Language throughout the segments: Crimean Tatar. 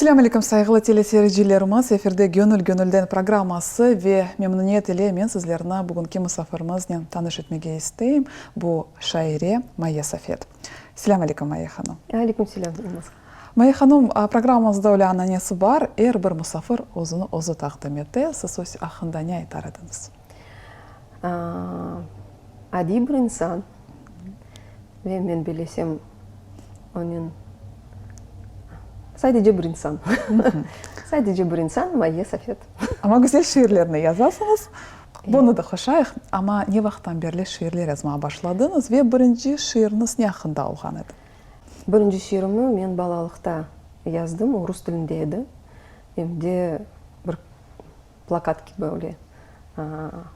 Selâm aleyküm, sayğılı teleseyircilerimiz! Efirde Gönül gönülden programması ve memnüniyet ile men sizlerni bugünki musafirimiznen tanış etmege isteyim. Bu şaire Maye Safet. Selâm aleyküm, Maye hanım! Aleyküm selâm, Elmaz. Maye hanım, programmamızda öyle ananesi bar, er bir musafir özüni özü taqdim ete. Siz öz aqqında ne aytar ediñiz? Adiy bir insan ve men bilesem, onen sadece bir insan. Sadece bir insan, Maye Safet. Amma güzel şiirlerni yazasıñız. Bunı da qoşayıq. Amma ne vaqıttan berli şiirler yazmağa başladıñız ve birinci şiiriñiz ne aqqında olğan edi? Birinci şiirimi men balalıqta yazdım, o rus tilinde edi. Em de bir plakat kibi öyle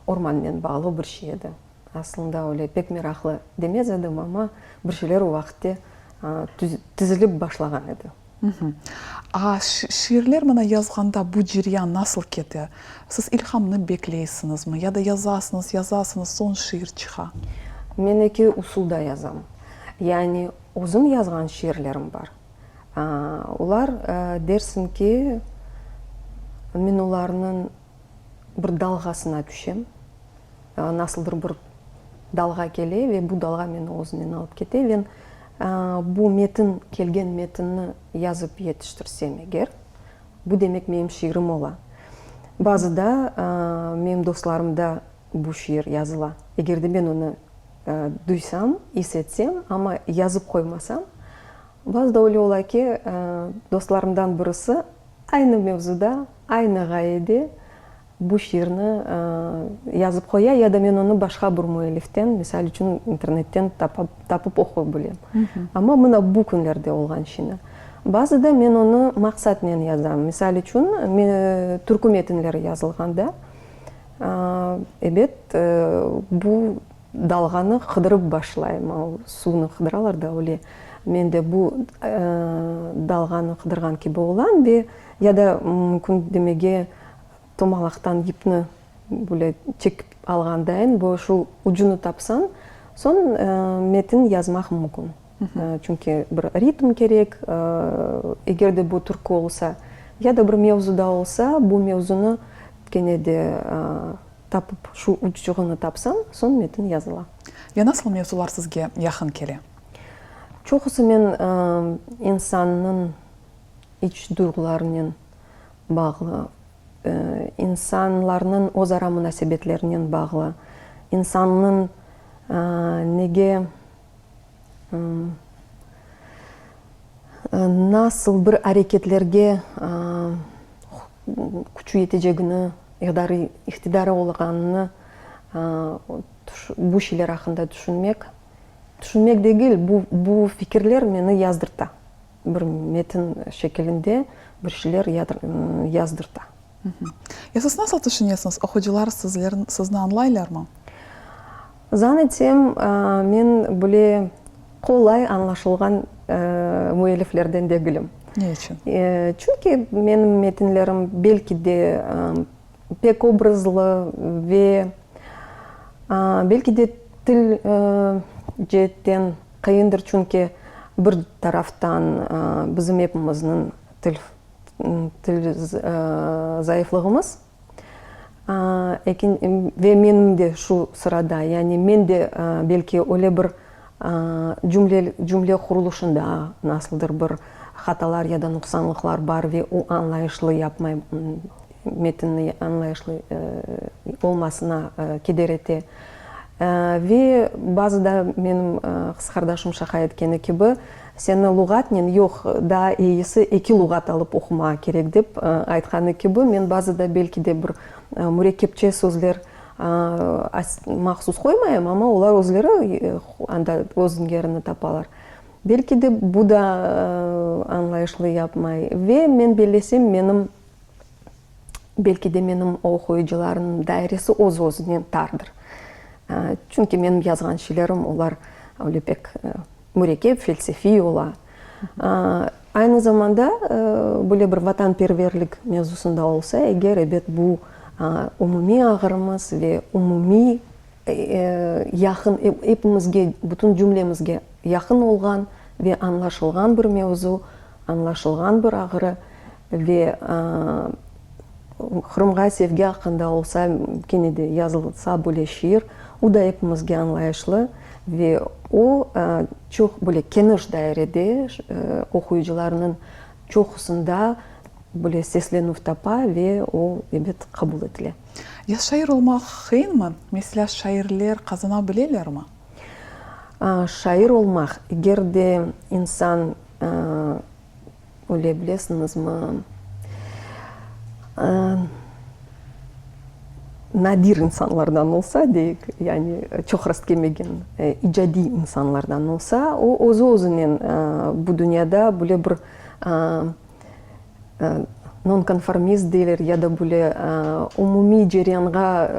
ormannen bağlı bir şey edi. Aslında öyle pek meraqlı demez edim, amma bir şeyler o vaqıtte tizilip başlağan edi. A şiirler mına yazğanda bu ceryan nasıl kete? Siz ilhamnı bekleysiñizmi ya da yazasıñız, yazasıñız, soñ şiir çıqa? Men eki usulda yazam. Yani özüm yazğan şiirlerim bar. Olar dersiñ ki, men olarnıñ bir dalğasına tüşem. Nasıldır bir dalğa kele ve bu dalğa meni özünen alıp kete. Ve bu metin, kelgen metinni yazıp yetiştirsem eger, bu demek menim şiirim ola. Bazıda menim dostlarımda bu şiir yazıla. Eger de men onı duysam, is etsem, amma yazıp qoymasam, bazıda öyle ola ki, dostlarımdan birisi aynı mevzuda, aynı ğayede bu şiirni yazıp qoya ya da men onı başqa bir müelliften, misal içün, internetten tapıp oquy bilem. Amma mına bu künlerde olğan şeyni. Bazıda men onı maqsatnen yazam. Misal içün, türkü metinleri yazılğanda, ebet, bu dalğanı qıdırıp başlayım. Suvnı qıdıralar da öyle. Men de bu dalğanı qıdırğan kibi olam ve ya da mümkün demege tomalaqtan yipni böyle çekip alğandayın, bu şu ucunı tapsañ, soñ metin yazmaq mümkün. Çünki bir ritm kerek, eger de bu türkü olsa, ya da bir mevzuda olsa, bu mevzunı kene de tapıp, şu uçuğını tapsañ, soñ metin yazıla. Ya nasıl mevzular sizge yaqın kele? Çoqusı men insannıñ iç duyğularınen bağlı, insanlarnıñ özara munasebetlerinen bağlı, insannıñ nege, nasıl bir areketlerge küçü yetecegini, iqtidarı olğanını bu şeyler aqqında tüşünmek, tüşünmek degil, bu bu fikirler meni yazdırta. Bir metin şekilinde bir şeyler yazdırta. Ya siz nasıl tüşünesiñiz, oqucılar sizni añlaylarmı? Zan etsem, men böyle qolay añlaşılğan müelliflerden degilim. Ne içün? Çünki menim metinlerim belki de pek obrazlı ve belki de til ceetten Qıyındır, çünki bir taraftan bizim epimizniñ til til zayıflığımız, ve menim de şu sırada, yani men de belki öyle bir cümle cümle qurulışında nasıldır bir hatalar ya da nuqsanlıqlar bar ve o añlayışlı yapmay, metinni añlayışlı olmasına keder ete. Ve bazıda menim qız qardaşım şaqa etkeni kibi, seni luğatnen yoq, daa eyisi eki luğat alıp oqumağa kerek dep aytqanı kibi, men bazıda belki de bir mürekkepçe sözler mahsus qoymayım, amma olar özleri anda öz yerini tapalar. Belki de bu da añlayışlı yapmay. Ve men bellesem, menim Belki de menim oquyıcılarımnıñ dairesi öz-özünen tardır. Çünki menim yazğan şeylerim, olar öyle pek mürekkep, felsefiy ola. Aynı zamanda böyle bir vatanperverlik mevzusında olsa eger, ebet, bu umumiy ağrımız ve umumiy yaqın, epimizge, bütün cümlemizge yaqın olğan ve añlaşılğan bir mevzu, añlaşılğan bir ağrı. Ve Qırımğa sevgi aqqında olsa, kene de yazılsa böyle şiir, o da epimizge añlayışlı ve o, çoq böyle keniş dairede oquyıcılarnıñ çoqusında böyle seslenüv tapa ve o, ebet, qabul etile. Ya şair olmaq qıyınmı? Meselâ, şairler qazana bilelermi? Şair olmaq, eger de insan Öyle bilesiñizmi, nadir insanlardan olsa, deyik, yani çoq rastkelmegen icadiy insanlardan olsa, o özü-özünen bu dünyada böyle bir nonkonformist deyler ya da böyle umumiy ceryanğa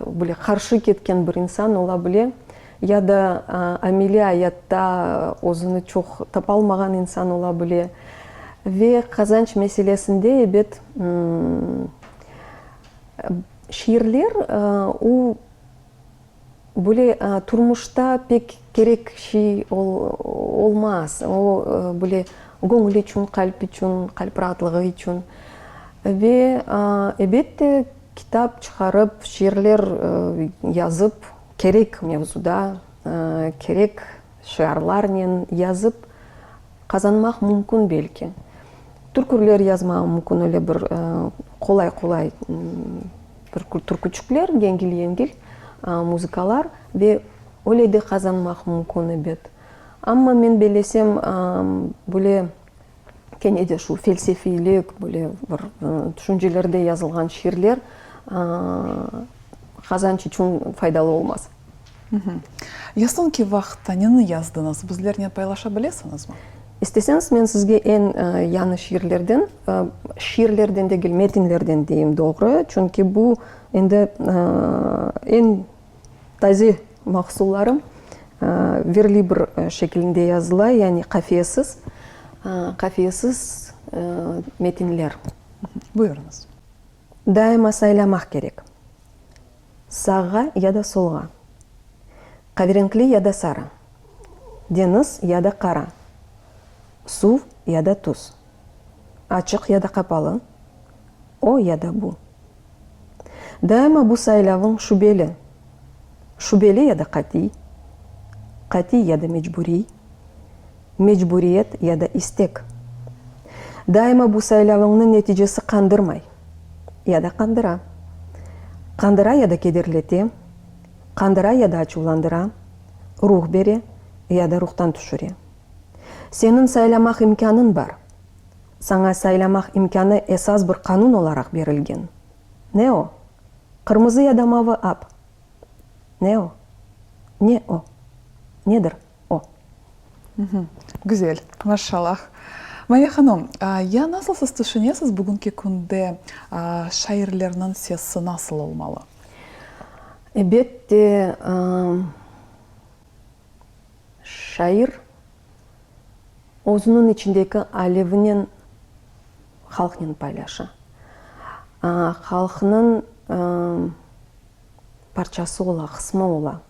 böyle qarşı ketken bir insan ola bile. Ya da ameliy ayatta özüni çoq tapalmağan insan ola bile. Ve qazanç meselesinde, ebet, şiirler o, böyle turmuşta pek kerek şey olmaz. O, böyle göñül içün, qalp içün, qalp raatlığı içün. Ve, ebette, kitap çıqarıp, şiirler yazıp, Kerek mevzuda, kerek şiarlarnen yazıp qazanmaq mümkün belki. Türküler yazmağa mümkün, öyle bir qolay-qolay türküçikler, yengil-yengil muzıkalar ve öyle de qazanmaq mümkün, ebet. Amma men bellesem, böyle kene de şu felsefiylik, böyle bir tüşüncelerde yazılğan şiirler qazanç içün faydalı olmaz. Ya soñki vaqıtta neni yazdıñız, bizlernen paylaşa bilesiñizmi? İsteseñiz, men sizge eñ yañı şiirlerden, şiirlerden degil, metinlerden deyim doğru, çünki bu endi eñ Taze mahsullarım verlibr şekilinde yazıla, yani qafiyesiz, qafiyesiz metinler. Buyurıñız. Daima saylamaq kerek. Sağğa ya da solğa. Qaverenkli ya da sarı. Deñiz ya da qara. Suv ya da tuz. Açıq ya da qapalı. O ya da bu. Daima bu saylavıñ şübeli, şübeli ya da qatiy, qatiy ya da mecburiy, mecburiyet ya da istek. Daima bu saylavıñnıñ neticesi qandırmay ya da qandıra, qandıra ya da kederlete, qandıra ya da açuvlandıra, ruh bere ya da ruhtan tüşüre. Seniñ saylamaq imkânıñ bar. Saña saylamaq imkânı esas bir qanun olaraq berilgen. Ne o? Qırmızı ya da mavı ap? Ne o? Ne o? Nedir o? Güzel, maşallah. Maya hanım, ya nasıl siz tüşünesiz, bugünki künde şairlerniñ sesi nasıl olmalı? Ebette, şair Özüniñ içindeki alevinen halqnen paylaşa. Halqnıñ parçası ola, qısmı ola,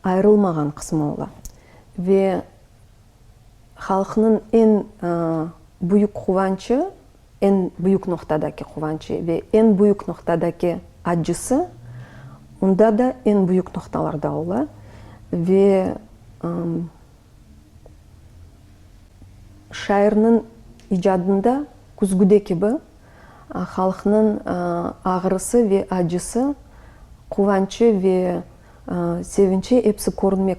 ayırılmağan qısmı ola. Ve halqnıñ eñ büyük quvançı, eñ büyük noqtadaki quvançı ve eñ büyük noqtadaki accısı onda da eñ büyük noqtalarda ola. Ve Şairniñ icadında küzgüde kibi halqnıñ ağrısı ve acısı, quvançı ve sevinçi episi körünmek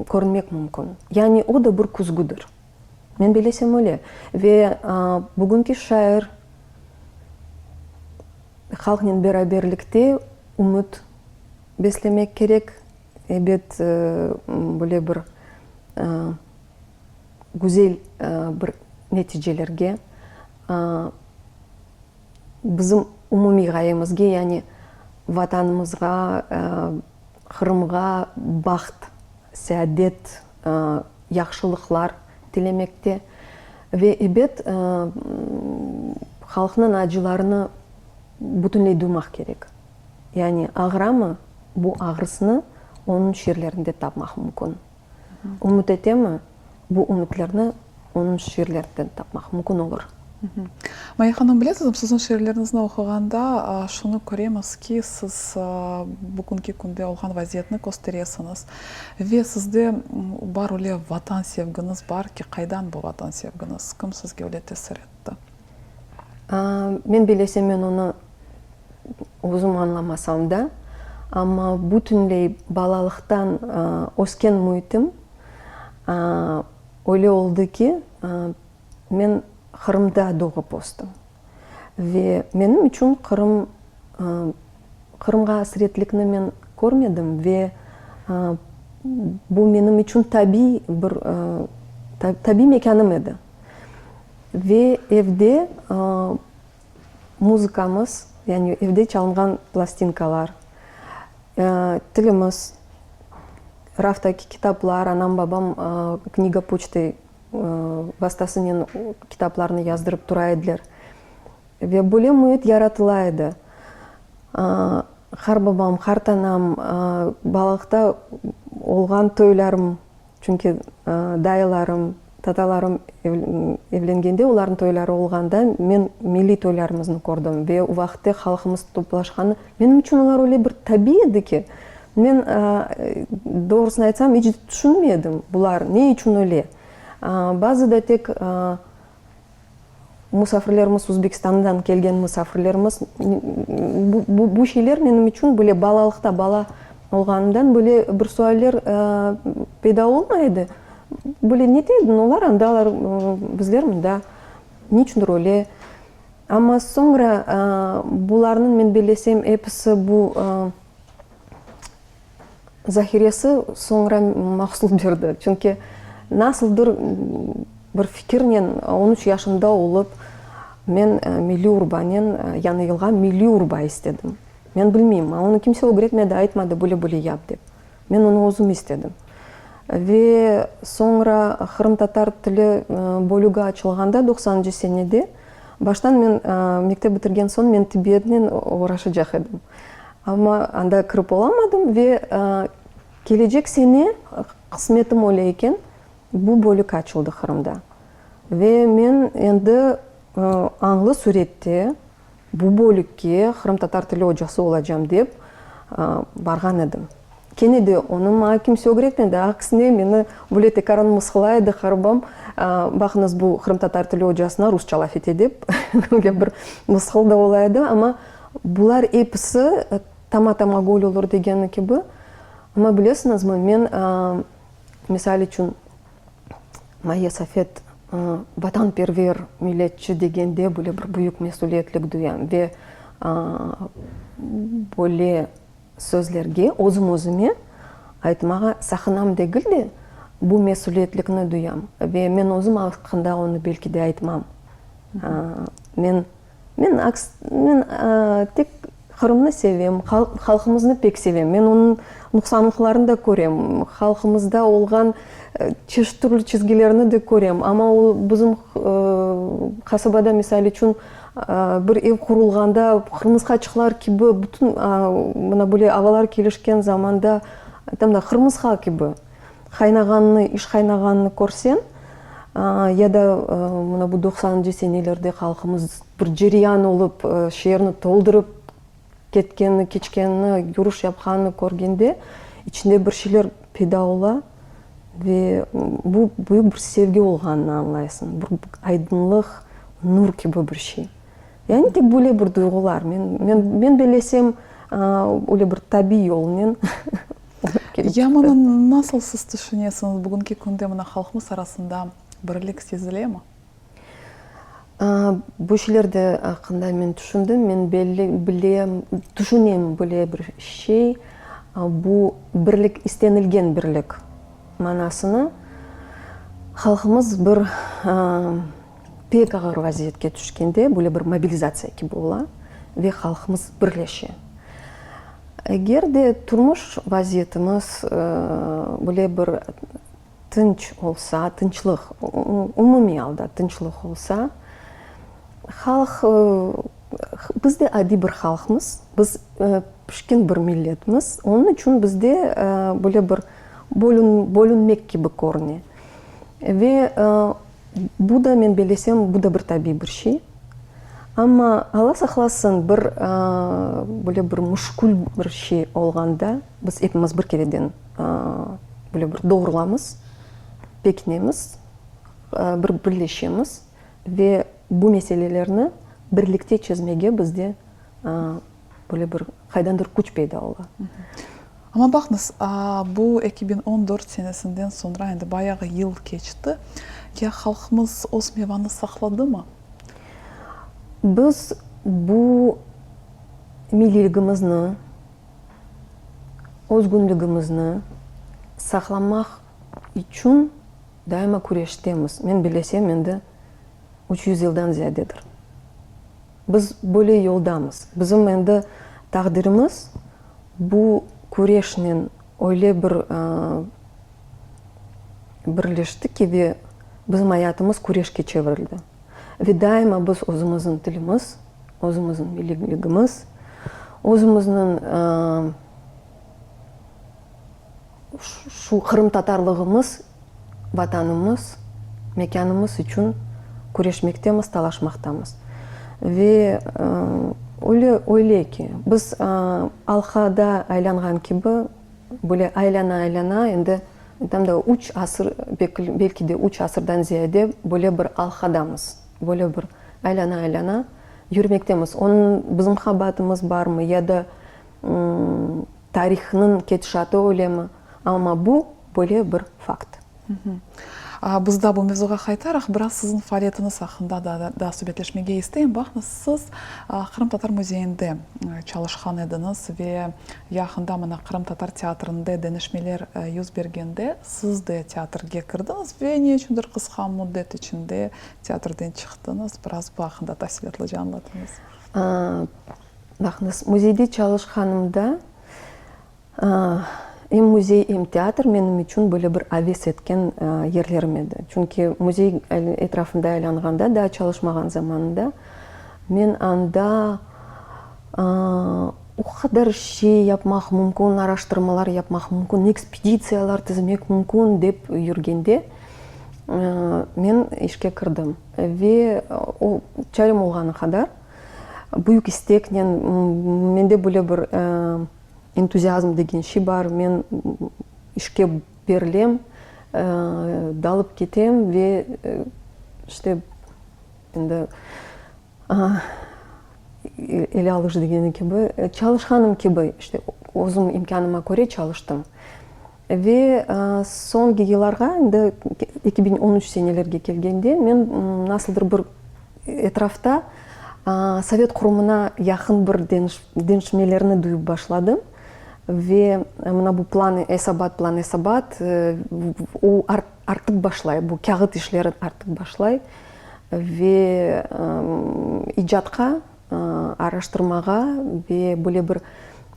körünmek mümkün. Yani o da bir küzgüdir. Men bilesem öyle. Ve bugünki şair halqnen beraberlikte ümüt beslemek kerek, Ebet, böyle bir güzel bir neticelerge, bizim umumiy ğayemizge, yani Vatanımızğa, Qırımğa baht, seadet, yahşılıqlar tilemekte ve, ebet, halqnıñ acılarını bütünley duymaq kerek. Yani ağıramı, bu ağrısını onıñ şiirlerinde tapmaq mümkün. Ümüt etemi, bu ümütlerni. Onıñ şiirlerinden tapmaq mümkün olur. Maya hanım, bilesizmi, siziñ şiirleriñizni oquğanda şunı köremiz ki, siz bugünki künde olğan vaziyetni kösteresiñiz ve sizde bar öyle Vatan sevgiñiz bar ki, qaydan bu Vatan sevgiñiz, kim sizge öyle tesir etti? Men bilesem, men onı özüm añlamasam da, amma bütünley balalıqtan ösken müitim öyle oldı ki, men Qırımda doğıp östim. Ve menim içün Qırım, Qırımğa asretlikni men körmedim ve bu menim içün tabiy bir, tabiy mekânım edi. Ve evde muzıkamız, yani evde çalınğan plastinkalar, tilimiz, raftaki kitaplar, anam, babam kniga poçtı vastasınen kitaplarnı yazdırıp tura ediler. Ve böyle müit yaratıla edi. Qarbabam, qartanam, balalıqta olğan toylarım, çünki dayılarım, tatalarım evlengende, olarnıñ toyları olğanda men milliy toylarımıznı kördim ve o vaqıtte halqımız toplaşqanı, menim içün olar öyle bir tabiiy edi ki, men, doğrusını aytsam, iç tüşünmedim, bular ne içün öyle. Bazıda tek Musafirlerimiz, Uzbekistandan kelgen musafirlerimiz, bu bu şeyler menim içün böyle balalıqta, bala olğanımdan böyle bir sualler peyda olmay edi. Böyle ne dey ediñ, olar andalar, bizler mında, ne içündir öyle. Amma soñra bularnıñ, men bellesem, episi bu Zahiresi soñra mahsul berdi, çünki nasıldır bir fikirnen on üç yaşımda olıp, men milliy urbanen Yañı yılğa milliy urba istedim. Men bilmeyim, onı kimse ögretmedi, aytmadı, böyle-böyle yap dep. Men onı özüm istedim. Ve soñra qırımtatar tili bölügi açılğanda, doqsanıncı senede, baştan men mektep bitirgen soñ men tibbiyetnen oğraşacaq edim. Amma anda kirip olamadım ve kelecek sene, qısmetim öyle eken, bu bölük açıldı Qırımda. Ve men endi añlı sürette bu bölükke qırımtatar tili ocası olacam dep barğan edim. Kene de onı maña kimse ögretmedi, aksine meni böyle tekaran mısqılay edi qarbam, baqıñız bu qırımtatar tili ocasına rusça laf ete dep, bir mısqıl da ola edi, amma Bular episi tama-tama göl olur degeni kibi. Amma bilesiñizmi, men, misal içün, Maye Safet vatanperver, milletçi degende böyle bir büyük mesüliyetlik duyam ve böyle sözlerge özüm-özüme aytmağa saqınam degil de, bu mesüliyetlikni duyam ve men özüm aqqında onı belki de aytmam. Men Men aks, men tek Qırımnı sevem, halqımıznı pek sevem. Men onıñ nuqsanlıqlarını da körem, halqımızda olğan çeşit türlü çizgilerni de körem. Amma o bizim qasabada, misal içün, bir ev qurulğanda qırmısqaçıqlar kibi bütün mına böyle avalar kelişken zamanda, aytam da, qırmısqa kibi. Qaynağanını, iş qaynağanını körseñ, ya da mına bu doqsanıncı senelerde halqımız bir cereyan olıp, şeerni toldurıp ketkenini, keçkenini, yürüş yapqanını körgende, içinde bir şeyler peyda ola ve bu büyük bir sevgi olğanını añlaysıñ, bir aydınlıq, nur kibi bir şey. Yani tek böyle bir duyğular. Men, men, men bellesem, öyle bir tabiy yolnen kelip Ya mına nasıl siz tüşünesiñiz, bugünki künde mına halqımız arasında birlik sezilemi? Bu şeyler de aqqında men tüşündim. Men belli, bilem, tüşünem böyle bir şey, bu birlik, istenilgen birlik manasını halqımız bir Pek ağır vaziyetke tüşkende böyle bir mobilizatsiya kibi ola ve halqımız birleşe. Eger de turmuş vaziyetimiz böyle bir tınç olsa, tınçlıq, umumiy alda tınçlıq olsa, halq, biz de adiy bir halqmız, biz pişkin bir milletmiz, onıñ içün bizde böyle bir bölünmek kibi körüne. Ve. Bu da, men bellesem, bu da bir tabiiy bir şey. Amma, Alla saqlasın, bir böyle bir müşkül bir şey olğanda, biz epimiz bir kereden böyle bir doğrulamız, pekinemiz, bir birleşemiz ve bu meselelerni birlikte çezmege bizde böyle bir qaydandır küç peyda ola. Amma baqıñız, bu 2014 senesinden soñra endi bayağı yıl keçti, ya halqımız öz mevanı saqladımı? Biz bu milliyligimizni, özgünligimizni saqlamaq içün daima küreştemiz. Men bilesem, endi 300 yıldan ziyadedir. Biz böyle yoldamız. Bizim endi taqdirimiz bu küreşnen öyle bir birleşti ki, ve bizim ayatımız küreşke çevirildi. Ve daima biz özümizniñ tilimiz, özümizniñ milliyligimiz, özümizniñ Şu qırımtatarlığımız, Vatanımız, mekânımız içün küreşmektemiz, talaşmaqtamız. Ve öyle, öyle ki, biz alqada aylanğan kibi, böyle aylana-aylana, endi tam da üç asır, belki de üç asırdan ziyade böyle bir alqadamız, böyle bir aylana-aylana yürmektemiz. Onıñ bizim qabaatımız barmı ya da Tarihnıñ ketişatı öylemi, amma bu böyle bir fakt. Biz da bu mevzuğa qaytaraq, biraz siziñ faaliyetiñiz aqqında da daa subetleşmege isteyim. Baqıñız, siz Qırımtatar müzeyinde çalışqan ediñiz ve yaqında mına Qırımtatar teatrinde deñişmeler yüz bergende siz de teatrge kirdiñiz ve ne içündir qısqa müddet içinde teatrden çıqtıñız. Biraz bu aqqında tafsilâtlıca añlatıñız. Baqıñız, müzeyde çalışqanımda, em müzey, em teatr menim içün böyle bir aves etken yerlerim edi. Çünki müzey etrafında aylanğanda, daa çalışmağan zamanında, men anda o qadar şey yapmaq mümkün, araştırmalar yapmaq mümkün, ekspeditsiyalar tizmek mümkün dep yürgende, men işke kirdim. Ve o, çarem olğanı qadar, Büyük isteknen, mende böyle bir entuziazm degen şey bar, men işke berilem, dalıp ketem ve işte endi ele alış degeni kibi, çalışqanım kibi, işte özüm imkânıma köre çalıştım. Ve soñki yıllarğa, endi 2013 senelerge kelgende, men nasıldır bir etrafta sovet qurumına yaqın bir deñişmelerni duyıp başladım. Ve mına bu plan, esabat, plan, esabat, o artıp başlay, bu kâğıt işleri artıp başlay ve icatqa araştırmağa ve böyle bir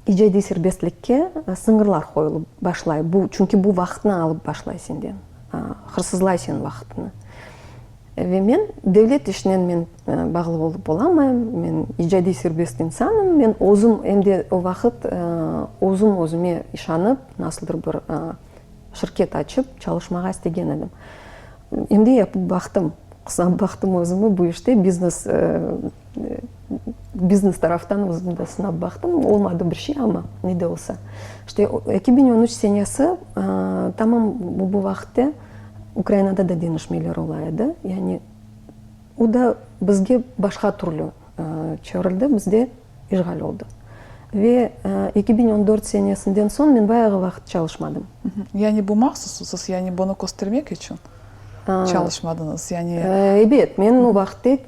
icadiy serbestlikke sıñırlar qoyulıp başlay. Bu, çünki bu vaqıtnı alıp başlay senden, hırsızlay seniñ vaqıtını. Ve men devlet işinen men bağlı olıp olamayım, men icadiy serbest insanım, men özüm, em de o vaqıt özüm özüme işanıp, nasıldır bir şirket açıp çalışmağa istegen edim. Em de yapıp baqtım. Sınap baqtım özümi bu işte, biznes, biznes taraftan özümni de sınap baqtım. Olmadı bir şey, amma ne de olsa. İşte 2013 senesi, tamam bu vaqıtte Ukrainada da deñişmeler ola edi. Yani o da bizge başqa türlü çevirildi, bizde işğal oldı. Ve 2014 senesinden soñ men bayağı vaqıt çalışmadım. Yani bu mahsus, yani bunı köstermek içün çalışmadıñız, yani. Ebet, men o vaqıtte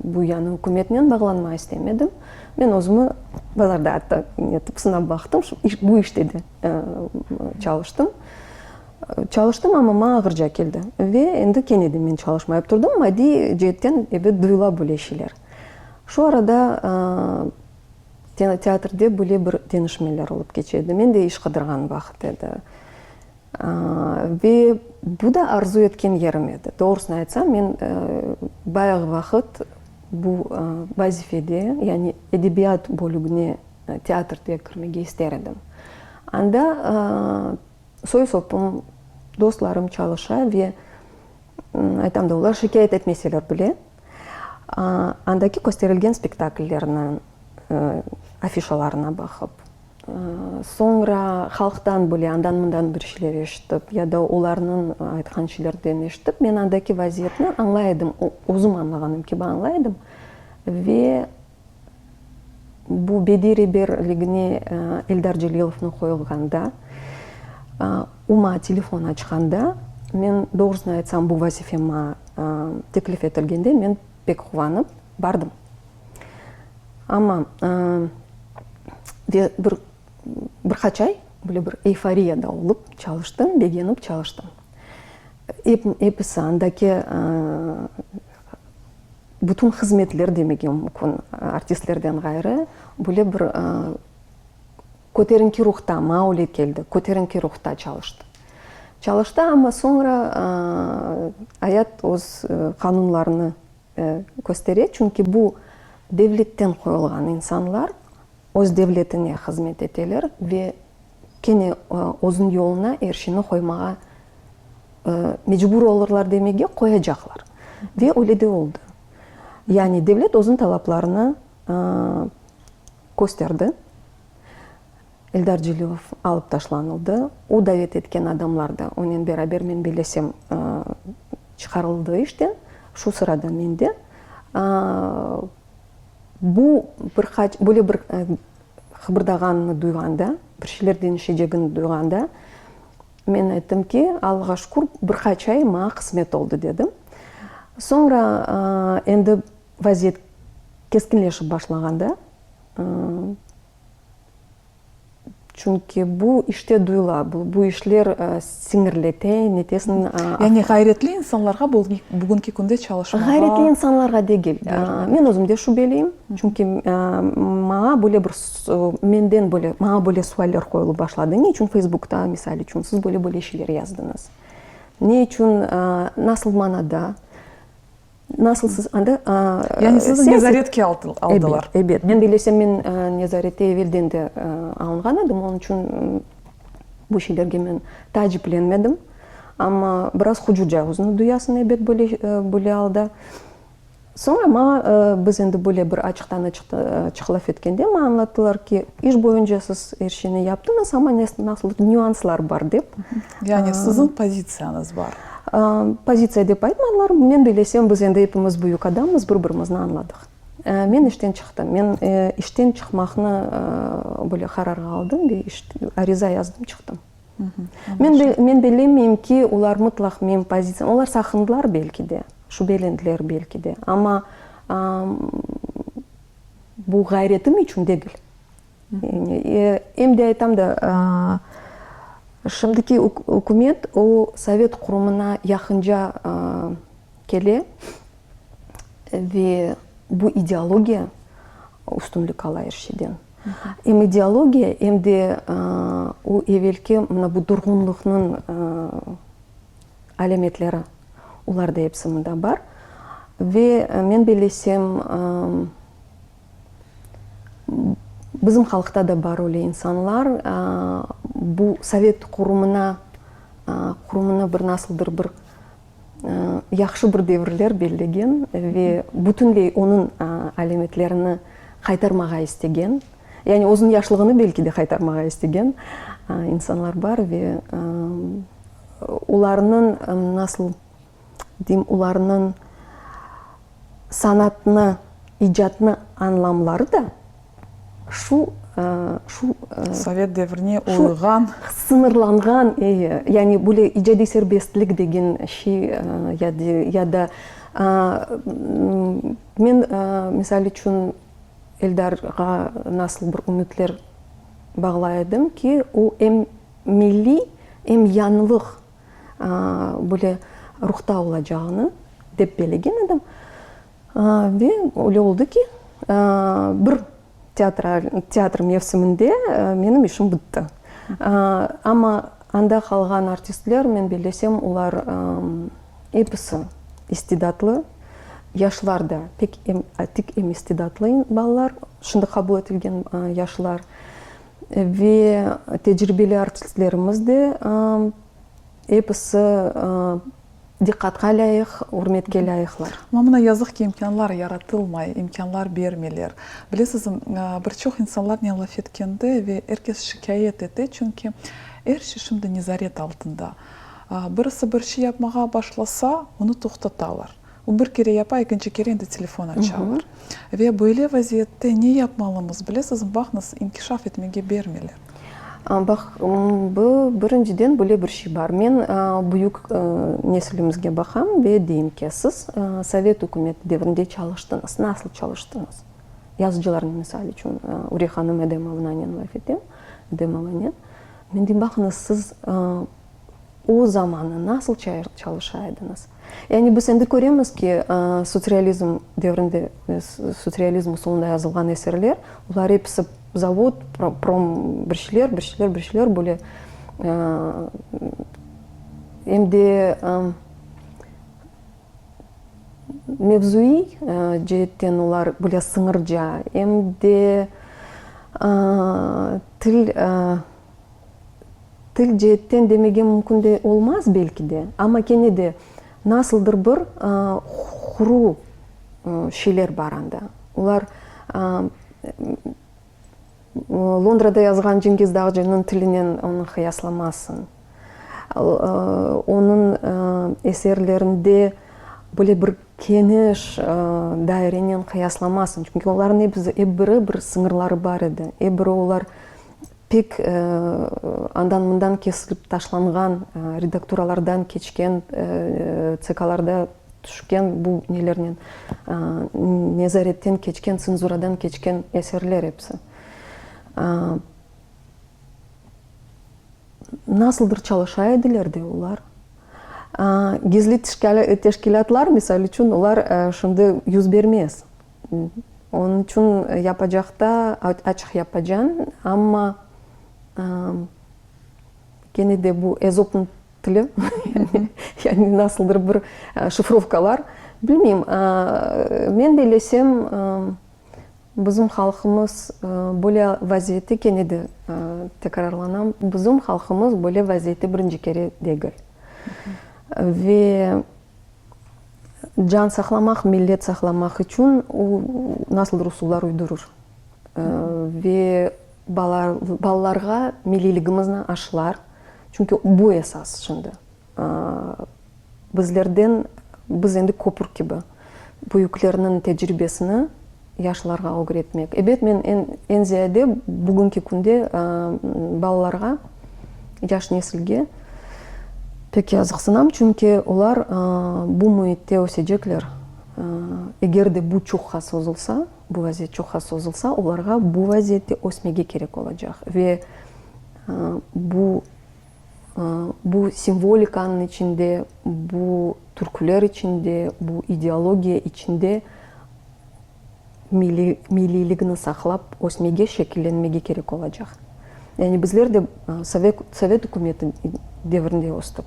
bu yañı ükümetnen bağlanmağa istemedim. Men özümi bazarda atta netip sınap baqtım, bu işte de çalıştım. Çalıştım, amma maña ağırca keldi. Ve endi kene de men çalışmayıp turdım. Maddiy ceetten, ebet, duyula böyle şeyler. Şu arada teatrde böyle bir deñişmeler olıp keçe edi. Men de iş qıdırğan vaqıt edi. Ve bu da arzu etken yerim edi. Doğrusını aytsam, men bayağı vaqıt bu vazifede, yani edebiyat bölügine teatrde kirmege ister edim. Anda soy-sopum, dostlarım çalışa ve. Aytam da, olar şikâyet etmeseler bile, andaki kösterilgen spektakllerniñ afişalarına baqıp, soñra halqtan bile andan-mından bir şeyler eşitip ya da olarnıñ aytqan şeylerden eşitip, men andaki vaziyetni añlay edim, özüm añlağanım kibi añlay edim ve Bu bediy reberligine Eldar Celilovnı qoyulğanda, o maña telefon açqanda, men, doğrusını aytsam, bu vazife maña teklif etilgende, men pek quvanıp bardım. Amma ve bir bir qaç ay böyle bir eyforiyada olıp çalıştım, begenip çalıştım. Episi andaki Bütün hızmetler demege mümkün, artistlerden ğayrı, böyle bir köterinki ruhta, maña öyle keldi, köterinki ruhta çalıştı. Çalıştı, amma soñra ayat öz qanunlarını köstere, çünki bu devletten qoyulğan insanlar öz devletine hızmet eteler ve kene özüñ yoluna er şeyni qoymağa mecbur olurlar demege qoyacaqlar. Ve öyle de oldı. Yani devlet özüniñ talaplarını kösterdi. Eldar Celilov alıp taşlanıldı. O davet etken adamlar da onen beraber, men bellesem, çıqarıldı işten. Şu sırada men de. Bu bir qaç, böyle bir qıbırdağanını duyğanda, bir şeyler deñişecegini duyğanda, Men ayttım ki, Allağa şükür, bir qaç ay maña qısmet oldı, dedim. Soñra endi vaziyet keskinleşip başlağanda, çünki bu işte duyula, bu işler siñirlete, netesiñ. Yani ğayretli insanlarğa bugünki künde çalışmağa. Ğayretli insanlarğa degil. Men özüm de şübeliyim, çünki maña böyle bir Menden böyle, maña böyle sualler qoyulıp başladı, ne içün Feysbukta, misal içün, siz böyle böyle şeyler yazdıñız? Ne içün, nasıl manada, nasıl siz anda Yani sizni nezaretke aldılar. Ebet, ebet. Men bilesem, men nezarette evelden de alınğan edim, onıñ içün bu şeylerge men taaciplenmedim. Amma biraz hucurca özüni duyasıñ, ebet, böyle, böyle alda. Soñra maña, biz endi böyle bir açıqtan-açıq laf etkende, maña añlattılar ki, iş boyunca siz er şeyni yaptıñız, amma nasıldır nüanslar bar dep. Yani siziñ pozitsiyañız bar. Pozitsiya dep aytmadılar. Men bilesem, biz endi epimiz büyük adammız, bir-birimizni añladıq. Men işten çıqtım. Men işten çıqmaqnı böyle qararğa aldım ve ariza yazdım, çıqtım. Men men bellemeyim ki, olar mıtlaq menim pozitsiyam, olar saqındılar belki de, şübelendiler belki de, amma bu ğayretim içün degil. Em de aytam da, şimdiki ükümet o sovet qurumına yaqınca kele ve bu ideologiya üstünlik ala er şeyden. Em ideologiya, em de o evelki mına bu durğunlıqnıñ alâmetleri, olar da episi mında bar. Ve men bellesem, bizim halqta da bar öyle insanlar, bu sovet qurumına, qurumına bir nasıldır bir yahşı bir devirler bellegen ve bütünley onıñ alâmetlerini qaytarmağa istegen, yani özüniñ yaşlığını belki de qaytarmağa istegen insanlar bar ve olarnıñ, nasıl deyim, olarnıñ sanatnı, icatnı añlamları da Şu, şu. Sovet devrine uyğan. Sıñırlanğan, eyi, yani böyle icadiy serbestlik degen şey ya da men, misal içün, Eldarğa nasıl bir ümütler bağlay edim ki, o em milliy, em yañılıq böyle ruhta olacağını dep belegen edim. Ve öyle oldı ki, bir teatr mevsiminde menim işim bitti. Amma anda qalğan artistler, men bellesem, olar episi istidatlı, yaşlar da pek tik em istidatlı balalar, şimdi qabul etilgen yaşlar ve tecribeli artistlerimiz de episi. Diqqatqa lâyıq, ürmetke lâyıqlar. Amma mına yazıq ki, imkânlar yaratılmay, imkânlar bermeyler. Bilesiz, bir çoq insanlarnen laf etkende ve er kes şikâyet ete, çünki er şey şimdi nezaret altında. Birisi bir şey yapmağa başlasa, onı toqtatalar. O bir kere yapa, ekinci kere endi telefon açalar. Ve böyle vaziyette ne yapmalımız, bilesizmi, baqıñız, inkişaf etmege bermeyler. Baq, bu, birinciden, böyle bir şey bar. Men büyük nesilimizge baqam ve deyim ki, siz sovet ükümeti devrinde çalıştıñız. Nasıl çalıştıñız? Yazıcılarnı, misal içün, Uriye hanım Edemovnanen laf etem, Edemovanen. Men deyim, baqıñız, siz O zamanı nasıl çalışa ediñiz? Yani biz endi köremiz ki, sotsirealizm devrinde, sotsirealizm usulında yazılğan eserler, olar episi zavod, prom bir şeyler, bir şeyler, bir şeyler böyle em de mevzuiy ceetten olar böyle sıñırca, em de til Til ceetten demege mümkün de olmaz belki de, amma kene de nasıldır bir quru şeyler bar anda. Olar Londrada yazğan Cengiz Dağcı'nıñ tilinen onı qıyaslamazsıñ. Onıñ eserlerinde böyle bir keniş dairenen qıyaslamazsıñ, çünki olarnıñ episi, ep biri bir sıñırları bar edi, ep biri olar Pek andan-mından kesilip taşlanğan, redakturalardan keçken, TSKlarda tüşken bu nelernen, nezaretten keçken, tsenzuradan keçken eserler episi. Nasıldır çalışa ediler de olar. Gizli teşkilâtlar, misal içün, olar şimdi yüz bermez. Onıñ içün yapacaqta açıq yapacañ, amma kene de bu Ezopnıñ tili, yani nasıldır bir şifrovkalar, bilmeyim. Men bellesem, bizim halqımız böyle vaziyette, kene de tekrarlanam, bizim halqımız böyle vaziyette birinci kere degil. Ve Can saqlamaq, millet saqlamaq içün o nasıldır usullar uydurır. Ve balalarğa milliyligimizni aşılar. Çünki bu esas şimdi. Bizlerden, biz endi köpür kibi, büyüklerniñ tecribesini yaşlarğa ögretmek. Ebet, men eñ ziyade bugünki künde balalarğa, yaş nesilge pek yazıqsınam, çünki olar bu müitte ösecekler. Eger de bu çoqqa sozulsa, bu vaziyet çoqqa sozulsa, olarğa bu vaziyette ösmege kerek olacaq. Ve bu bu simvolikanıñ içinde, bu türküler içinde, bu ideologiya içinde milliyligini saqlap ösmege, şekillenmege kerek olacaq. Yani bizler de sovet ükümeti devrinde östik.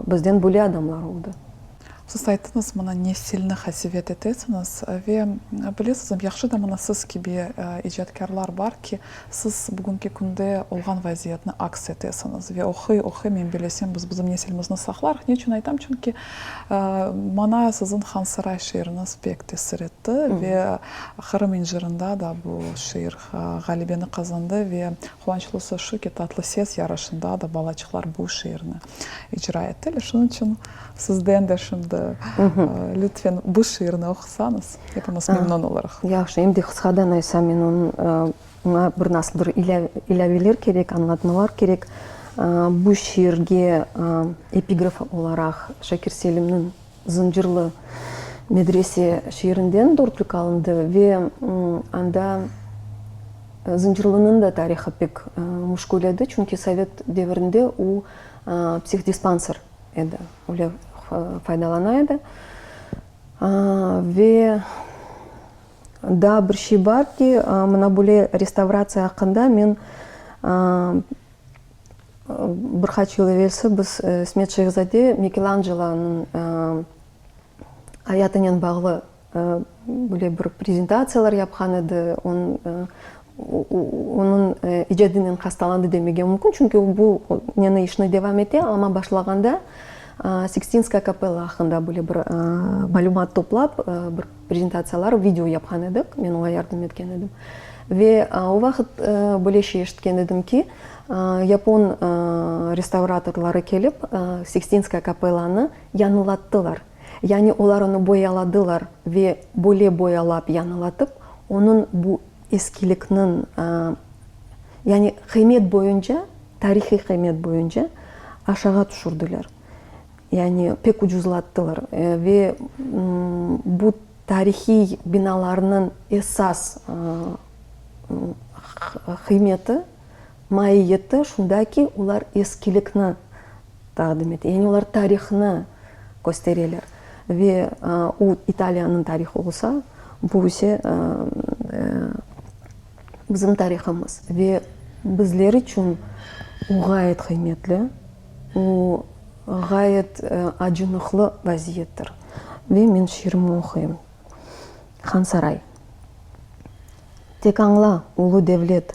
Bizden böyle adamlar oldı. Siz ayttıñız, mına nesilni qasevet etesiñiz ve bilesizmi, yahşı da mına siz kibi icatkârlar bar ki, siz bugünki künde olğan vaziyetni aks etesiñiz ve oquy, oquy, men bilesem, biz bizim nesilimizni saqlarıq. Ne içün aytam? Çünki maña siziñ Hansaray şiiriñiz pek tesir etti ve Qırım incırında da bu şiir ğalebeni qazandı ve quvançlısı şu ki, Tatlı ses yarışında da balaçıqlar bu şiirni icra ettiler. Şunıñ içün sizden de şimdi lütfen bu şiirni oqusañız, epimiz memnun olurıq. Yahşı, em de qısqadan aytsam, men onıñ oña bir nasıldır ilâveler kerek, añlatmalar kerek. Bu şiirge epigraf olaraq Şakir Selimniñ Zıncırlı medrese şiirinden dörtlük alındı ve anda Zıncırlınıñ da tarihı pek müşkül edi, çünki sovet devirinde o psihdispanser edi, öyle faydalana edi. Ve daa bir şey bar ki, mına böyle restavratsiya aqqında men Bir qaç yıl evelsi biz İsmet Şehzade Mikelancelonıñ ayatınen bağlı böyle bir prezentatsiyalar yapqan edi. Onıñ icadınen hastalandı demege mümkün, çünki o bu neni işni devam ete, amma başlağanda. Sikstinskaya kapella aqqında böyle bir malümat toplap, bir prezentatsiyalar, video yapqan edik, men oña yardım etken edim. Ve o vaqıt böyle şey eşitken edim ki, yapon restavratorları kelip, Sikstinskaya kapellanı yañılattılar. Yani olar onı boyaladılar ve böyle boyalap yañılatıp, onıñ bu eskilikniñ, yani qıymet boyunca, tarihiy qıymet boyunca aşağa tüşürdiler. Yani pek ucuzlattılar ve bu tarihiy binalarnıñ esas qıymeti, maiyeti şunda ki, olar eskilikni taqdim ete, yani olar tarihnı köstereler. Ve o İtaliyanıñ tarihı olsa, bu ise bizim tarihımız. Ve bizler içün o ğayet qıymetli. O, ğayet acınıqlı vaziyettir. Ve men şiirimni oquyım. Hansaray. Tek añla, ulu devlet,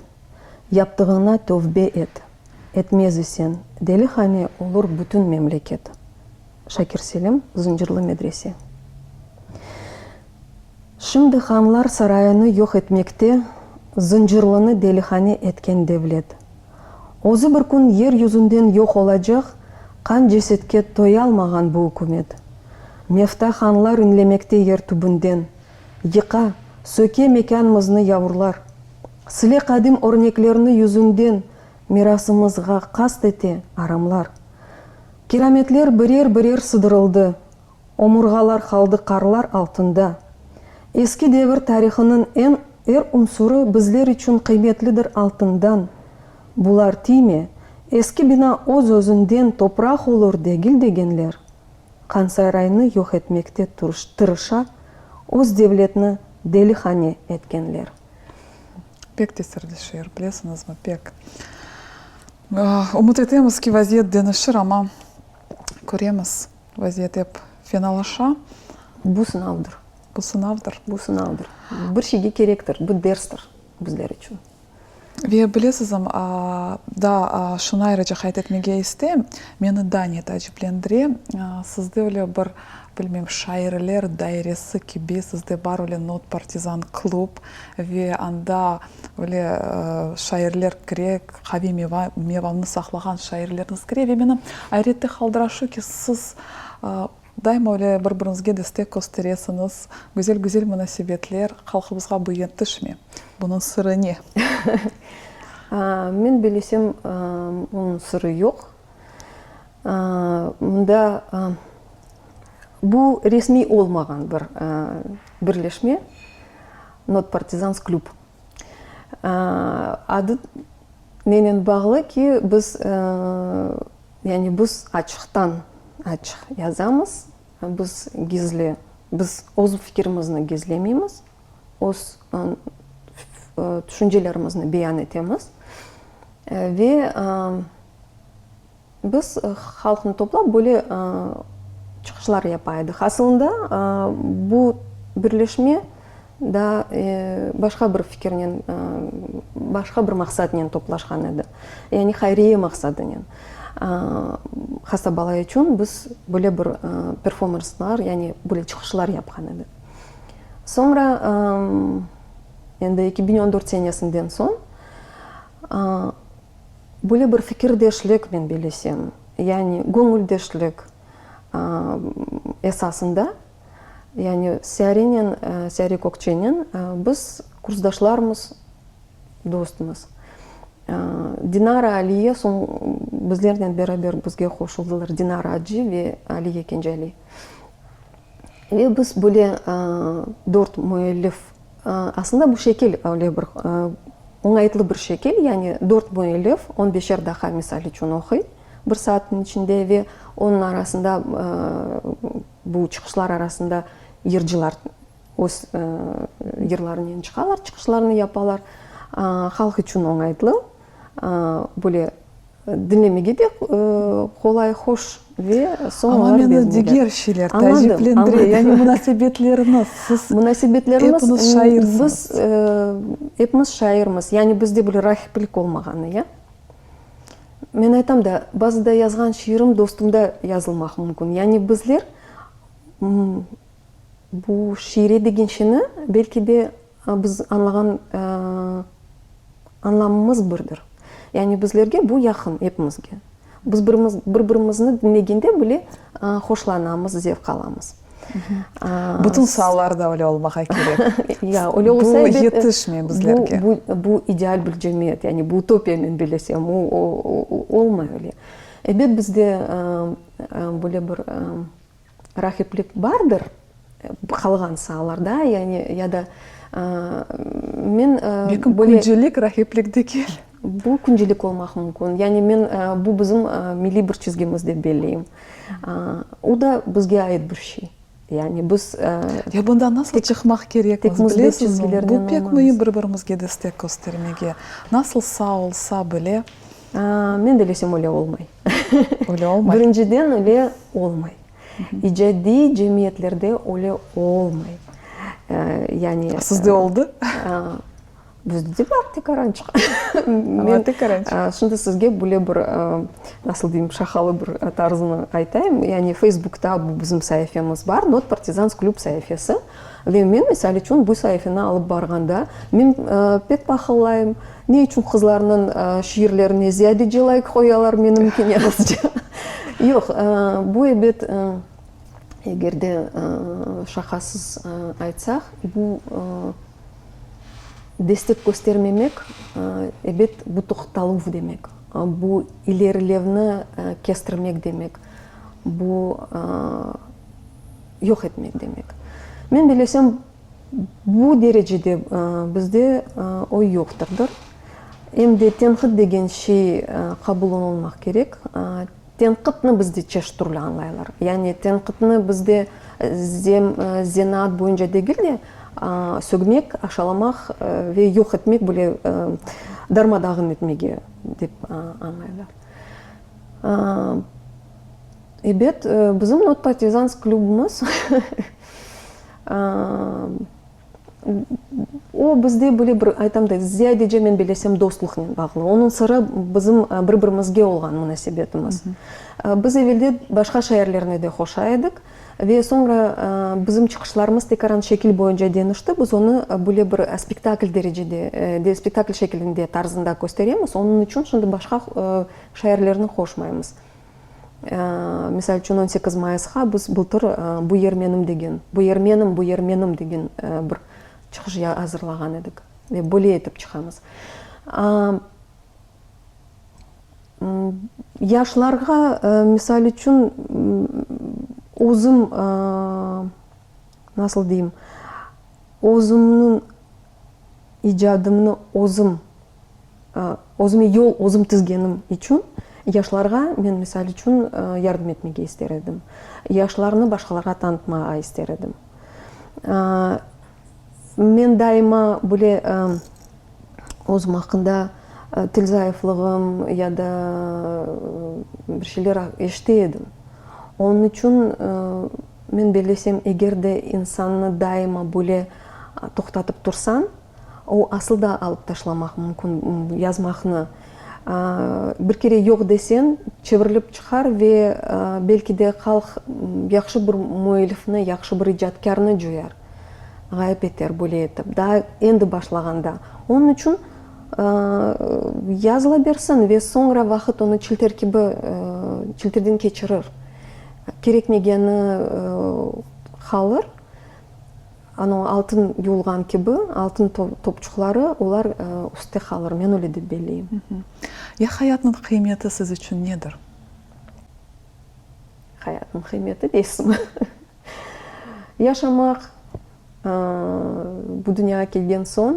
yaptığıña tövbe et, etmez isen, delihane olur bütün memleket. Şakir Selim, Zıncırlı medrese. Şimdi hanlar sarayını yoq etmekte Zıncırlını delihane etken devlet. Özü bir kün yer yüzünden yoq olacaq qan cesetke toyalmağan bu ükümet. Mefta hanlar inlemekte yer tübünden, Yıqa, söke mekânmıznı yavurlar. Sile qadim örneklerni yüzünden Mirasımızğa qast ete aramlar. Kirametler birer-birer sıdırıldı, Omurğalar qaldı qarlar altında. Eski devir tarihınıñ eñ er unsurı bizler içün qıymetlidir altından. Bular tiyme, eski bina öz-özünden topraq olur degil degenler, Qansaraynı yoq etmekte tırışa, öz devletni delihane etkenler. Pek tesirli şiir, bilesiñizmi, pek. Ümüt etemiz ki, vaziyet deñişir, amma köremiz. Vaziyet ep fenalaşa. Bu sınavdır. Bu sınavdır. Bu sınavdır. Bir şeyge kerektir, bu derstir bizler içün. Ve bilesizmi, daa şunı ayrıca qayd etmege isteyim, meni daa ne taaciplendire, sizde öyle bir, bilmem, şairler dairesi kibi, sizde bar öyle Not partizan klub ve anda öyle şairler kire, qaviy mevamnı saqlağan şairlerniz kire ve meni ayrette qaldıra şu ki, siz daima öyle bir-biriñizge destek kösteresiñiz, güzel-güzel munasebetler, halqımızğa bu yetişmey. Bunıñ sırı ne? Men bilesem, onıñ sırı yoq. Mında bu resmiy olmağan bir birleşme, Not partizans klub. Adı nenen bağlı ki, biz, yani biz açıqtan açıq yazamız, biz gizli, biz öz fikirimizni gizlemeymiz, öz tüşüncelerimizni beyan etemiz ve Biz halqnı toplap böyle çıqışlar yapa edik. Asılında bu birleşme daa başqa bir fikirnen, başqa bir maqsadnen toplaşqan edi. Yani hayriye maqsadınen. Hasta bala içün biz böyle bir performanslar, yani böyle çıqışlar yapqan edik. Soñra, endi 2014 senesinden soñ, Böyle bir fikirdeşlik, men bilesem, yani göñüldeşlik esasında, yani Siyarenen, Siyare Kökçenen biz kursdaşlarmız, dostmız. Dinara, Aliye soñ bizlernen beraber bizge qoşuldılar, Dinara Acı ve Aliye Kencali. Ve biz böyle dört müellif Aslında bu şekil öyle bir oñaytlı bir şekil, yani dört müellif on beşer daqqa misal içün oquy bir saatniñ içinde ve onıñ arasında bu çıqışlar arasında yırcılar öz yırlarınen çıqalar, çıqışlarını yapalar. Halq içün oñaytlı, böyle Diñlemege de qolay, hoş ve soñ Amma olar meni bezmeler. diger şeyler Añladım, taaciplendire, añladım. yani munasebetleriñiz, siz Munasebetleriñiz, epiniz şairsiñiz. Biz epimiz şairmiz, yani bizde böyle rahiplik olmağanı, ya. Men aytam da, bazıda yazğan şiirim dostumda yazılmaq mümkün. Yani bizler bu şiire degen şeyni, belki de, biz añlağan añlamımız birdir. Yani bizlerge bu yaqın, epimizge. Biz birimiz, bir-birimizni diñlegende bile hoşlanamız, zevq alamız. Bütün saalarda öyle olmağa kerek. Ya, öyle olsa, Bu yetişmey bizlerge. Bu, bu, bu ideal bir cemiyet, yani bu utopiya men bilesem, o, o, olmay öyle. Ebet, bizde böyle bir Raqiplik bardır qalğan saalarda, yani ya da men Belkim küncelik raqiplik degil. Bu küncelik olmaq mümkün. Yani men bu bizim milliy bir çizgimiz dep belleyim. O da bizge ait bir şey. Yani biz Ya bundan nasıl çıqmaq kerekmiz, bilesizmi? Bu pek müim bir-birimizge destek köstermege. Nasıl saa olsa bile. Men bellesem öyle olmay. Öyle olmay. Birinciden öyle olmay. İcadiy cemiyetlerde öyle olmay. Yani. Sizde oldı? Bizde de bar tekarançıq. Men tekarançıq. Şimdi sizge böyle bir, nasıl deyim, şaqalı bir tarzını aytayım. Yani Feysbukta bu bizim saifemiz bar, Not Partizans Klub saifesi. Ve men, misal içün, bu saifeni alıp barğanda, men pek pahıllayım, Ne içün qızlarnıñ şiirlerine ziyadece layk qoyalar, menimkine azca? Yoq, bu ebet, eger de şaqasız aytsaq, bu destek köstermemek, ebet, bu toqtaluv demek, bu ilerilevni kestirmek demek, bu yoq etmek demek. Men bilesem, Bu derecede bizde o yoqtırdır. Em de tenqit degen şey qabul olunmaq kerek. Tenqitni bizde çeşit türlü añlaylar. Yani tenqitni bizde zenaat boyunca degil de, sögmek, aşalamaq ve yoq etmek, böyle darma-dağın etmege dep añlaylar. Ebet, bizim Not Partizans klubumız O bizde böyle bir, aytam da, ziyadece men bilesem, dostluqnen bağlı. Onıñ sırı bizim bir-birimizge olğan munasebetimiz. Biz evelde başqa şairlerni de qoşa edik ve soñra bizim çıqışlarımız tekaran şekil boyunca deñişti. Biz onı böyle bir spektakl derecede, spektakl şekilinde, tarzında kösteremiz. Onıñ içün şimdi başqa şairlerni qoşmaymız. Misal içün, on sekiz mayısqa biz bıltır Bu yer menim degen, Bu yer menim, bu yer menim degen bir çıqış azırlağan edik ve böyle etip çıqamız. Yaşlarğa, misal içün, özüm, nasıl deyim, özümniñ icadımnı özüm Özüme yol özüm tizgenim içün yaşlarğa men, misal içün, yardım etmege ister edim. Yaşlarnı başqalarğa tanıtmağa ister edim. Men daima böyle özüm aqqında til zayıflığım ya da bir şeyler eşite edim. Onıñ içün men bellesem, eger de insannı daima böyle toqtatıp tursañ, O, asıl da alıp taşlamaq mümkün yazmaqnı. Bir kere yoq deseñ, çevirilip çıqar ve belki de halq yahşı bir müellifni, yahşı bir icatkârnı coyar, ğayıp eter böyle etip, daa endi başlağanda. Onıñ içün yazıla bersin ve soñra vaqıt onı çilter kibi çilterden keçirir. Kerekmegeni qalır. Anau altın yuvulğan kibi, altın topçuqları, olar üstte qalır, men öyle dep belleyim. Ya hayatnıñ qıymeti siz içün nedir? Hayatnıñ qıymeti deysizmi? Yaşamaq, bu dünyağa kelgen soñ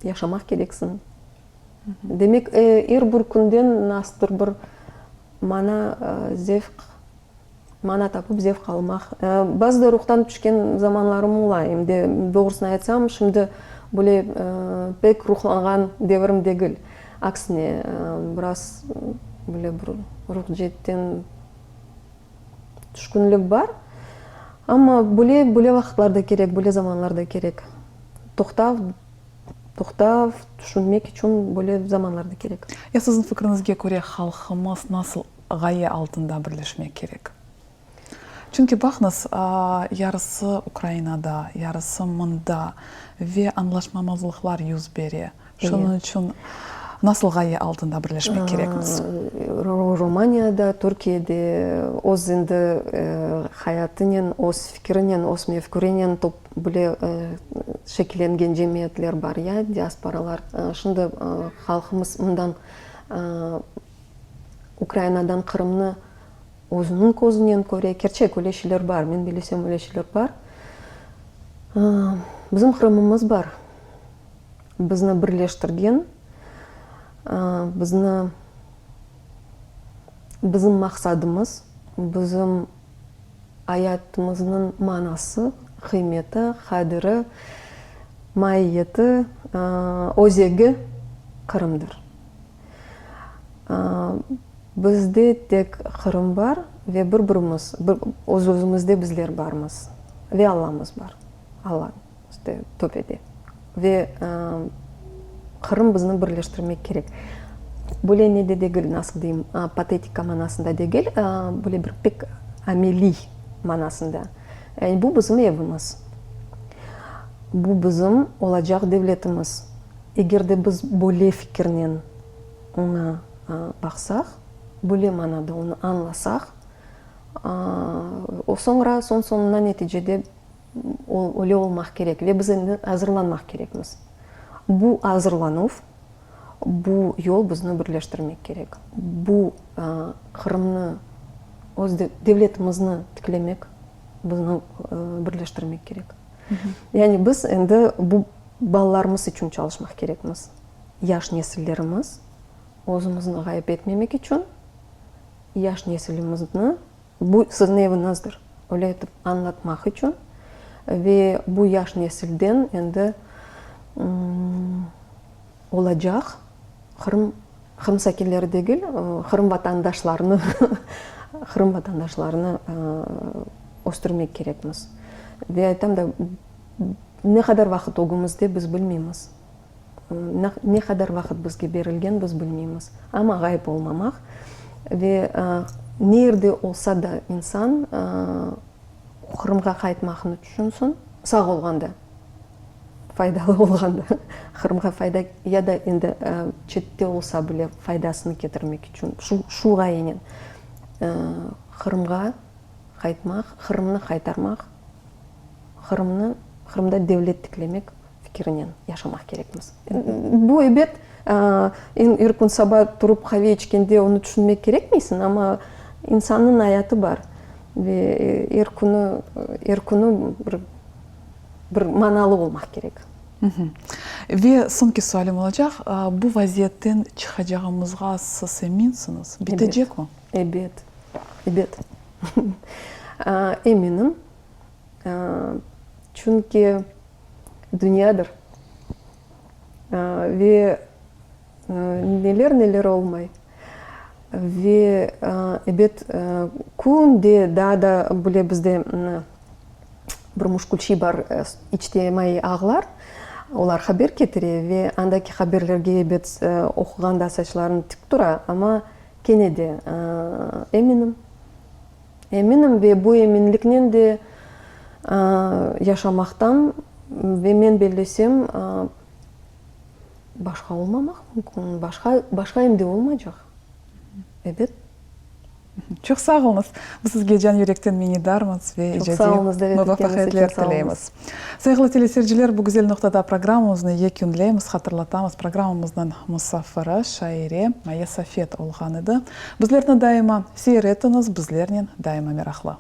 yaşamaq kereksiñ. Demek, er bir künden nasıldır bir mana, zevq Mana tapıp zevq almaq. Bazıda ruhtan tüşken zamanlarım ola, em de, doğrusını aytsam, şimdi böyle pek ruhlanğan devirim degil. Aksine, biraz böyle bir ruh ceetten tüşkünlik bar. Amma böyle, böyle vaqıtlar da kerek, böyle zamanlar da kerek. Toqtav. Toqtav, tüşünmek içün böyle zamanlar da kerek. Ya siziñ fikriñizge köre halqımız nasıl ğaye altında birleşmek kerek? Çünki baqıñız, yarısı Ukrainada, yarısı mında ve añlaşmamazlıqlar yüz bere. Şunıñ içün nasıl ğaye altında birleşmek kerekmiz? Romaniyada, Türkiyede öz endi hayatınen, öz fikirinen, öz mefkürenen top bile şekillengen cemiyetler bar, ya, diasporalar. Şimdi halqımız mından Ukrainadan Qırımnı özüniñ közünen köre. Kerçek, öyle şeyler bar, men bilesem, öyle şeyler bar. Bizim Qırımımız bar. Bizni birleştirgen, bizni, bizim maqsadımız, bizim ayatımıznıñ manası, qıymeti, qadiri, maiyeti, özegi Qırımdır. Bizde tek Qırım bar ve bir-birimiz, öz-özümizde bizler barmız ve Allamız bar. Alla. İşte, töpede. Ve Qırım bizni birleştirmek kerek. Böyle nede degil, nasıl deyim, patetika manasında degil, böyle bir pek ameliy manasında. Yani bu bizim evimiz. Bu bizim olacaq devletimiz. Eger de biz böyle fikirnen oña baqsaq, böyle manada onı añlasaq, o soñra, soñ-soñuna neticede Öyle olmaq kerek ve biz endi azırlanmaq kerekmiz. Bu azırlanuv, bu yol bizni birleştirmek kerek. Bu Qırımnı, öz devletimizni tiklemek bizni birleştirmek kerek. Yani biz endi bu balalarımız içün çalışmaq kerekmiz. Yaş nesillerimiz özümizni ğayıp etmemek içün yaş nesilimizni Bu siziñ eviñizdir, öyle etip añlatmaq içün ve bu yaş nesilden endi olacaq Qırım, Qırım sakinleri degil, Qırım vatandaşlarını, Qırım vatandaşlarını östürmek kerekmiz. Ve aytam da, ne qadar vaqıt ögümizde biz bilmeymiz. Ne qadar vaqıt bizge berilgen, biz bilmeymiz. Amma ğayıp olmamaq ve ne yerde olsa da insan Qırımğa qaytmaqnı tüşünsin, sağ olğanda, faydalı olğanda, Qırımğa fayda ya da endi çette olsa bile faydasını ketirmek içün şu şu ğayenen Qırımğa qaytmaq, Qırımnı qaytarmaq, Qırımnı, Qırımda devlet tiklemek fikirinen yaşamaq kerekmiz. Bu, ebet, er kün saba turıp qave içkende onı tüşünmek kerekmeysiñ, amma insannıñ ayatı bar ve er künü, er künü bir, bir manalı olmaq kerek. Ve soñki sualim olacaq, bu vaziyetten çıqacağımızğa siz eminsiñiz? Bitecekmi? Ebet, ebet. Eminim. Çünki dünyadır ve neler-neler olmay. Ve, ebet, künde daa da bile bizde bir muşkül şey bar, içtimaiy ağlar, olar haber ketire ve andaki haberlerge, ebet, oquğanda saçlarıñ tik tura, amma kene de eminim, Eminim ve bu eminliknen de yaşamaqtam ve men bellesem, başqa olmamaq mümkün, başqa, başqa em de olmaycaq. Ebet. Çoq sağ oluñız. Biz sizge can yürekten minnetdarmız ve icadiy muvafaqiyetler tileymiz. Sayğılı teleseyirciler, bu güzel noqtada programmamıznı yekünleymiz. Hatırlatamız, programmamıznıñ musafiri, şaire Maya Safet olğan edi. Bizlerni daima seyir etiñiz, bizlernen daima meraqlı.